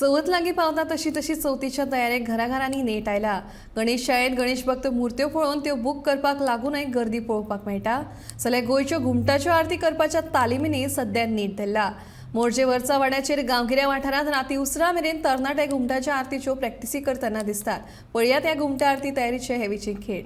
चवथ लागीं पावता तशी तशी चवथीच्या तयारेक घराघरांनी नेट आयला. गणेश शाळेंत गणेश भक्त मुर्त्यो पळोवन त्यो बूक करपाक लागूनय गर्दी पळोवपाक मेळटा. जाल्यार गोंयच्यो घुमटाच्यो आरती करपाच्या तालिमींनी सद्या नेट धरला. मोरजे वरचा वाड्याचेर गांवगिऱ्या वाठारांत राती उसरां मेरेन तरणाटे घुमटाच्या आरतीच्यो प्रॅक्टिसी करतना दिसतात. पळयात ह्या घुमटा आरती तयारीचे हे विशीं खेळ.